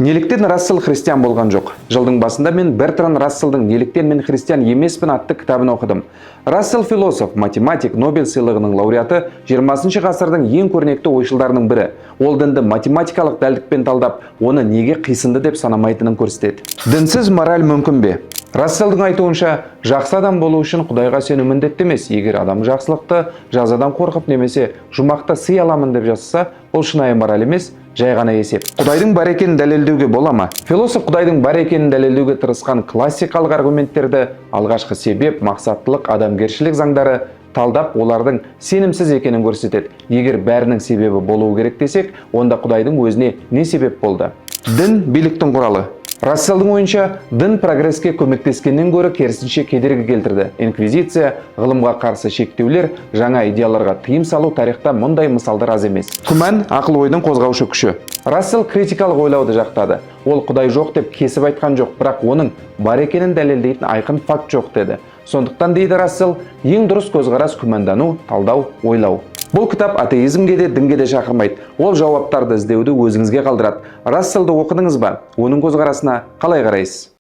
Неліктен Рассел христиан болған жоқ? Жылдың басында мен Бертран Расселдың «Неліктен мен христиан емеспін» атты кітабын оқыдым. Рассел — философ, математик, Нобель сыйлығының лауреаты, 20 ғасырдың ең көрнекті ойшылдарының бірі. Ол дінді математикалық дәлдікпен талдап, оны неге қисынды деп санамайтынын көрсетеді. Дінсіз мораль мүмкін бе? Расселдің айтуынша, жақсы адам болу үшін Құдайға сену міндетті емес. Егер адам жақсылықты жазадан қорқып немесе жұмақта сый аламын деп жасаса, ол шынайы мораль емес, жай ғана есеп. Құдайдың бар екенін дәлелдеуге бола ма? Философ Құдайдың бар екенін дәлелдеуге тырысқан классикалық аргументтерді, алғашқы себеп, мақсаттылық, адамгершілік заңдары, талдап, олардың сенімсіз екенін көрсетеді. Егер бәрінің себебі болуы керек десек, онда Құдайдың өзіне не себеп болды? Дін — биліктің құралы. Расселдің ойынша, дін прогреске көмектескеннен гөрі керісінше кедергі келтірді. Инквизиция, ғылымға қарсы шектеулер, жаңа идеяларға тыйым салу — тарихта мұндай мысалдар аз емес. Күмән — ақыл ойдың қозғаушы күші. Рассел критикалық ойлауды жақтады. Ол Құдай жоқ деп кесіп айтқан жоқ, бірақ оның бар екенін дәлелдейтін айқын факт жоқ деді. Сондықтан, дейді Рассел, ең дұрыс көзқарас — күмәндану, талдау, ойлау. Бұл кітап атеизмге де, дінге де шақырмайды. Ол жауаптарды іздеуді өзіңізге қалдырады. Расселді оқыдыңыз ба? Оның көзқарасына қалай қарайсыз?